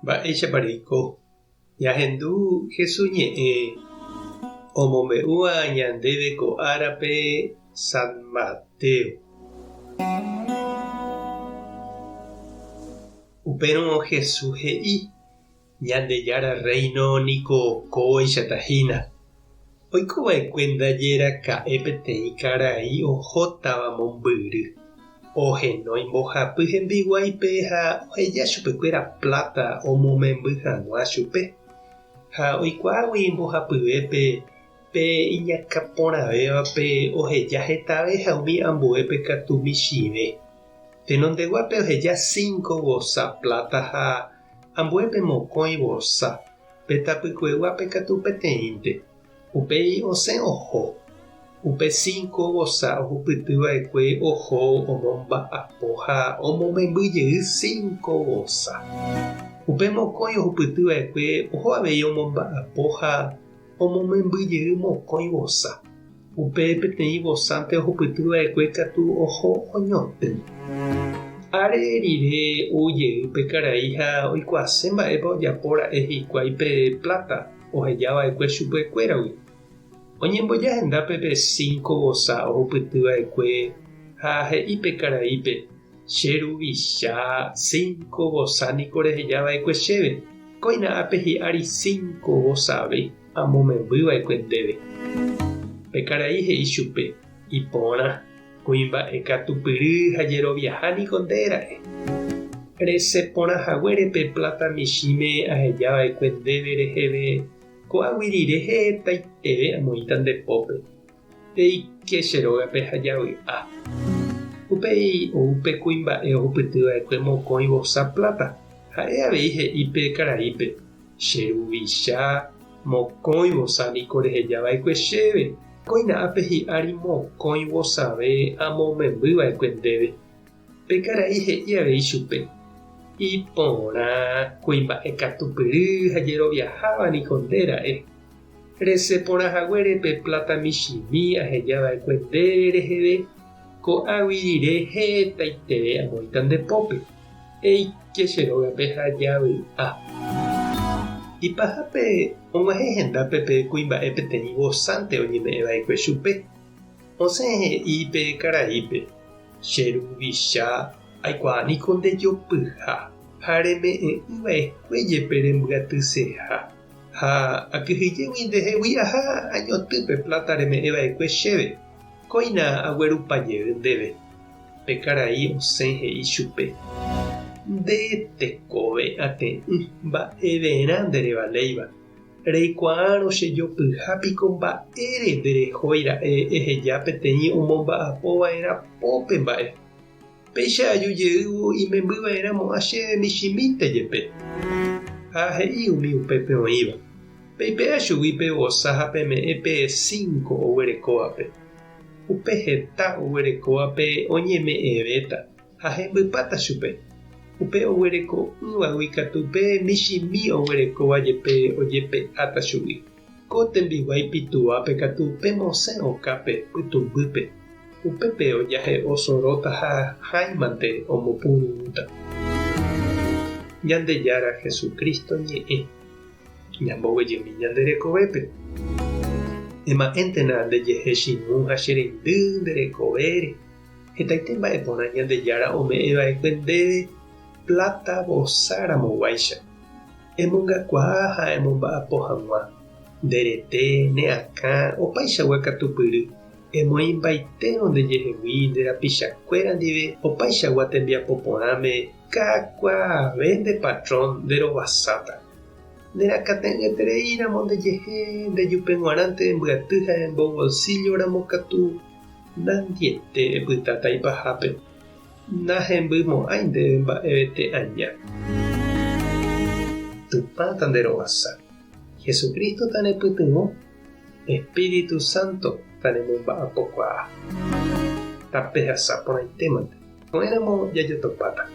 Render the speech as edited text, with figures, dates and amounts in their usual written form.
Mba'éichapa reiko? Ñahendu Jesús ñe'ẽ omombe'úva ñandéve ko árape San Mateo. Upérõ Jesús he'i, Ñandejára Rréino niko kóichata hína. Oiko va'ekue ndaje raka'e peteĩ karai ohótava mombyry. Ohenói mbohapy hembiguáipe ha oheja chupekuéra pláta omomemby hag̃ua chupe. Ha oikuaágui mbohapyvépe pe iñakã porãvévape oheja hetave ha umi ambuépe katu michĩve. Tenondeguápe oheja cinco vosa pláta ha ambuépe mokõi vosa, pe tapykueguápe katu peteĩnte. Upéi osẽ oho. Upe cinco vosa ohupyty va'ekue oho omomba'apo ha omomemby jey cinco vosa. Upe mokõi ohupyty va'ekue oho avei omomba'apo ha omomemby jey mokõi vosa. Upe peteĩ vosánte ohupyty va'ekue katu oho oñotỹ. Are rire ou jey pe karai ha oikuaase mba'épa ojapo ra'e hikuái pe pláta oheja va'ekue chupekuéragui. Oñemboja hendápe pe cinco vosa ohupyty va'ekue ha he'i pe karaípe, Che ruvicha, cinco vosa niko reheja va'ekue chéve, kóina ápe hi'ári cinco vosave amomemby va'ekue ndéve. Pe karai he'i chupe, Iporã, kuimba'e katupyry ha jeroviaha niko nde ra'e. Resẽ porã haguére pe pláta michĩme aheja va'ekue ndéve reheve, ko'águi rire hetaiteve amoĩta nde pópe. Peike che rógape ha javy'a. Upéi ou pe kuimba'e ohupyty va'ekue mokõi vosa pláta, ha'e avei he'i pe karaípe, Che ruvicha, mokõi vosa niko reheja va'ekue chéve, kóina ápe hi'ári mokõi vosave amomemby va'ekue ndéve. Pe karai he'i avei chupe, Iporã, kuimba'e katupyry ha jeroviaháva niko nde ra'e. Resẽ porã haguére pe pláta michĩmi aheja va'ekue nde reheve, ko'águi rire hetaiteve amoĩta nde pópe. Eike che rógape ha javy'a. Ipahápe og̃uahẽ hendápe pe kuimba'e peteĩ vosánte oñeme'ẽ va'ekue chupe. Osẽ he'i pe karaípe, Che ruvicha, aikuaa niko nde jopyha ha reme'ẽ'ỹ va'ekue jepe rembyatyseha. Ha akyhyjégui ndehegui aha añotỹ pe pláta reme'ẽ va'ekue chéve, kóina aguerupa jey ndéve. Pe karai osẽ he'i chupe, Nde tekove ate'ỹ mba'everã nderevaléiva, reikuaárõ che jopyha piko mba'ére nderehói ra'e eheja peteĩ omomba'apo va'erã pópe mba'e. Péicha aju jeývo imemby va'erã mo'ã chéve michĩmínte jepe. Ha he'i umi upépe oĩva, Peipe'a chugui pe vosa ha peme'ẽ pe cinco oguerekóvape. Upe heta oguerekóvape oñeme'ẽvéta ha hembypáta chupe. Upe oguereko'ỹvagui katu pe michĩmi oguerekóva jepe ojepe'áta chugui. Ko tembiguái pituápe katu pemosẽ okápe pytũmbýpe, upépe ojahe'o soróta ha hãimante omopururũta. Ñandejára Jesucristo ñe'ẽ ñamboguejymi ñande rekovépe. Ema'ẽntena ndejehe chimu ha che reindy nde rekovére, hetaite mba'e porã Ñandejára ome'ẽ va'ekue ndéve pláta vosa ramoguáicha. Emongakuaa ha emomba'apo hag̃ua, nde rete, ne akã, opaichagua katupyry, emoĩmbaitérõ ndejehegui nde rapichakuéra ndive opaichagua tembiapo porãme kakuaave nde patrón nde rovasáta. Nerakate'ỹetereíramo ndejehe ndejupe g̃uarãnte embyaty ha embobolsílloramo katu nandiete epytáta ipahápe. Nahembymo'ãi ndéve mba'evete aña. Tupã tanderovasa. Jesucristo tanepytyvõ, Espíritu Santo tanemomba'apokuaa. Tapehasa porãitémante. Ko'ẽramo jajotopáta.